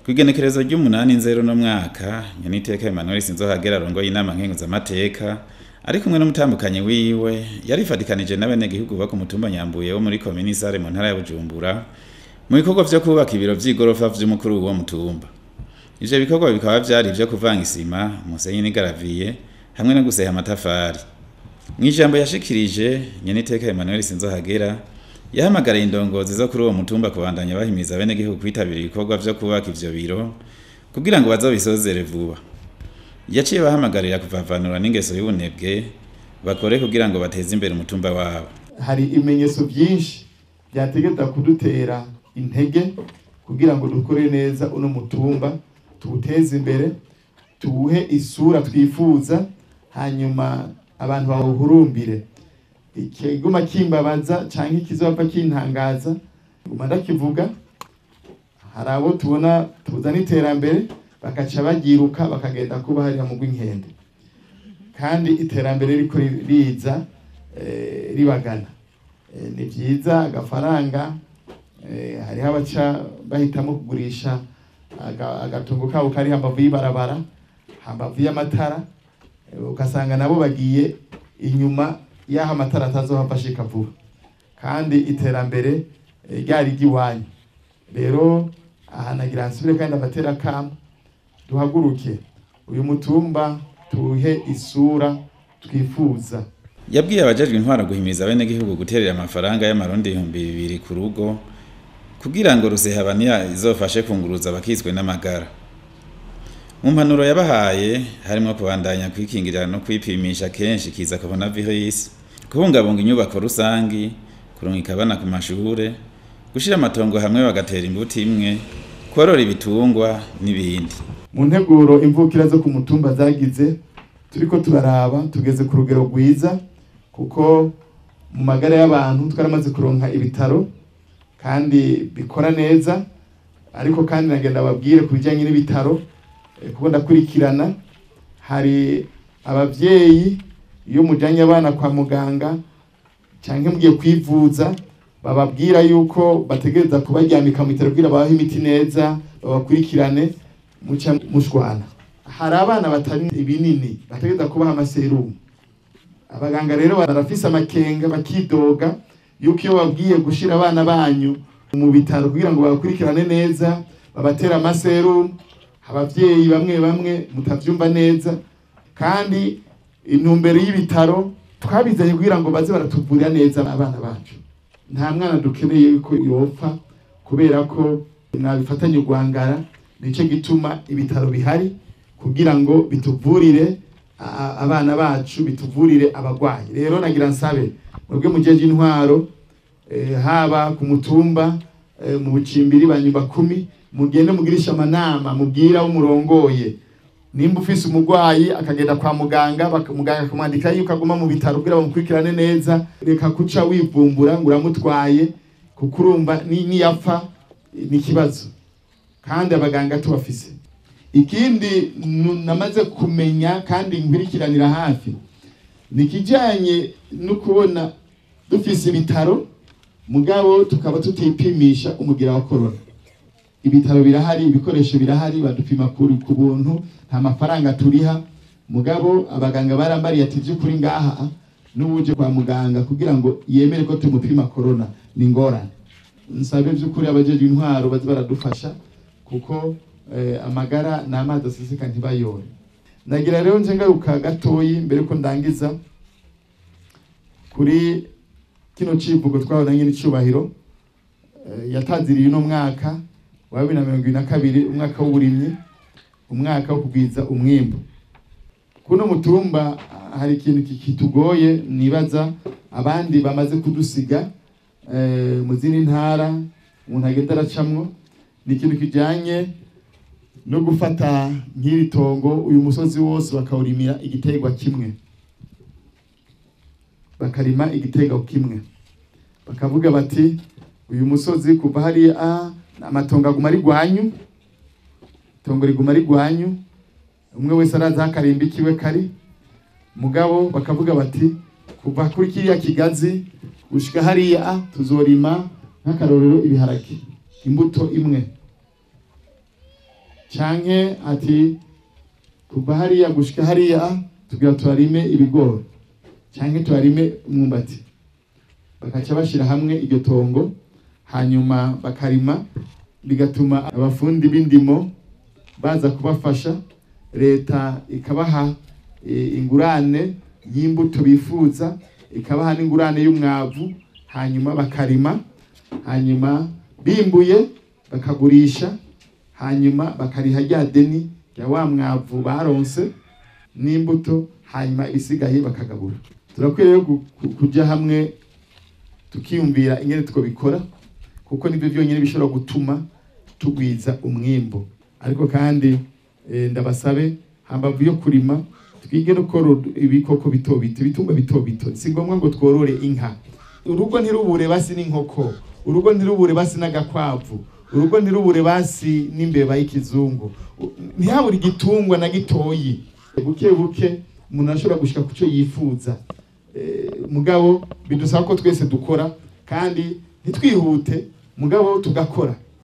Kw'igenekerezo ry'umunani nzero no mwaka, Nyeniteka Emmanuel Sinzohagera arongoye inama nkenguzamateka ari kumwe n'umutambukanyi wiwe yarifatikanije n'abenegihugu bo ku mutumba Nyambuye wo muri komini Sare mu ntara ya Bujumbura mu bikorwa vyo kubaka ibiro vy'igorofa vy'umukuru w'uwo mutumba. Ivyo bikorwa bikaba vyari ivyo kuvanga isima, umusenyi n'igaraviye hamwe no guseha amatafari. Mw'ijambo yashikirije, Nyeniteka Emmanuel Sinzohagera yahamagariye indongozi zo kuri uwo mutumba kubandanya bahimiza abenegihugu kwitabira ibikorwa vyo kubaka ivyo biro kugira ngo bazobisozere vuba. Yaciye bahamagarira kuvavanura n'ingeso y'ubunebwe bakore kugira ngo bateze imbere umutumba wabo. Hari ibimenyetso byinshi byategeza kudutera intege kugira ngo dukore neza uno mutumba, tuwuteze imbere, tuwuhe isura twifuza, hanyuma abantu bawuhurumbire. Ikiguma kimbabaza canke ikizopfa kintangaza nguma ndakivuga, hari abo tubona tuzana iterambere bakaca bagiruka bakagenda kuba hariya mu rw'inkende, kandi iterambere riko riza ribagana. Ni vyiza agafaranga, hariho abaca bahitamo kugurisha agatungo kabo kari hambavu y'ibarabara, hambavu y'amatara, ugasanga nabo bagiye inyuma y'aho amatara atazohava ashika vuba, kandi iterambere ryari ry'iwanyu. Rero aha nagira nsubire kandi abatera akamo, duhaguruke uyu mutumba tuhe isura twifuza. Yabwiye abajejwe intwaro guhimiza abenegihugu guterera amafaranga y'amarundi 2000 ku rugo kugira ngo Rusehabaniha izofashe kunguruza abakitswe n'amagara. Mu mpanuro yabahaye harimwo kubandanya kwikingira no kwipimisha kenshi kiza coronavirus, kubungabunga inyubako rusangi, kurungika abana ku mashure, gushira amatongo hamwe bagatera imbuto imwe, korora ibitungwa n'ibindi. Mu nteguro imvukira zo ku mutumba zagize, turiko turaraba tugeze ku rugero rwiza, kuko mu magara y'abantu twaramaze kuronka ibitaro kandi bikora neza. Ariko kandi nagenda babwire ku bijanye n'ibitaro, kuko ndakurikirana, hari abavyeyi iyo mujanye abana kwa muganga canke mugiye kwivuza bababwira yuko bategereza kubaryamika mu bitaro kugira babahe imiti neza, babakurikirane, muca mushwana. Hari abana batari ibinini bategereza kubaha amaserumu. Abaganga rero barafise amakenga, bakidoga yuko iyo babwiye gushira abana banyu mu bitaro kugira ngo babakurikirane neza, babatera amaserumu, abavyeyi bamwe bamwe mutavyumva neza. Kandi intumbero y'ibitaro twabizanye kugira ngo baze baratuvurira neza abana bacu. Nta mwana dukeneye yuko yopfa kubera ko mwabifatanye urwangara. Nico gituma ibitaro bihari kugira ngo bituvurire abana bacu, bituvurire abagwayi. Rero nagira nsabe mwebwe mujeje intwaro, haba ku mutumba, mu bucimbiri ba nyumba kumi, mugende mugirisha amanama, mubwira umurongoye nimba ufise umugwayi akagenda kwa muganga, muganga akamwandika yuko aguma mu bitaro kugira bamukurikirane neza. Reka kuca wivumbura ngo uramutwaye, kuko urumva niyapfa ni ikibazo, kandi abaganga tubafise. Ikindi namaze kumenya kandi nkwirikiranira hafi ni kijanye no kubona dufise ibitaro mugabo tukaba tutipimisha umugira wa corona. Ibitaro birahari, ibikoresho birahari, badupima ku buntu, nta mafaranga turiha, mugabo abaganga barambariye ati by'ukuri ngaha n'ubuje kwa muganga kugira ngo yemere ko tumupima corona ni ngorane. Nsabe by'ukuri abajejwe intwaro baze baradufasha, kuko amagara n'amazi aseseka ntibayore. Nagira rero nje ngaruka gatoyi mbere ko ndangiza kuri kino civugo twabonanye n'icubahiro, yataziriye uno mwaka wa 2022, umwaka w'uburimyi, umwaka wo kugwiza umwimbu. Kuno mutumba hari ikintu kitugoye, nibaza abandi bamaze kudusiga mu zindi ntara umuntu agenda aracamwo, ni ikintu kijanye no gufata nk'iri tongo uyu musozi wose bakawurimira igiterwa kimwe, bakarima igiterwa kimwe, bakavuga bati uyu musozi kuva hariya amatongo aguma ari gwanyu, itongo riguma ari gwanyu, umwe wese araza akarimba ikiwe kari. Mugabo bakavuga bati kuva kuri kiriya kigazi gushika hariya tuzorima nk'akarorero ibiharage, imbuto imwe. Canke ati kuva hariya gushika hariya tugira tuharime ibigori canke tuharime umwumbati, bakaca bashira hamwe iryo tongo, hanyuma bakarima, bigatuma abafundi b'indimo baza kubafasha, leta ikabaha ingurane y'imbuto bifuza, ikabaha n'ingurane y'umwavu, hanyuma bakarima, hanyuma bimbuye bakagurisha, hanyuma bakariha rya deni rya wa mwavu baronse n'imbuto, hanyuma ibisigaye bakagabura. Turakwiye rero kuja hamwe tukiyumvira ingene twobikora, kuko nivyo vyonyene bishobora gutuma tugwiza umwimbo. Ariko kandi ndabasabe, hambavu yo kurima twige no korora ibikoko bito bito, ibitungwa bito bito. Si ngombwa ngo tworore inka. Urugo ntirubure basi n'inkoko, urugo ntirubure basi n'agakwavu, urugo ntirubure basi n'imbeba y'ikizungu, ntihabure igitungwa na gitoyi. Buke buke umuntu arashobora gushika ku cyo yifuza. Mugabo bidusaba ko twese dukora kandi ntitwihute, mugabo tugakora.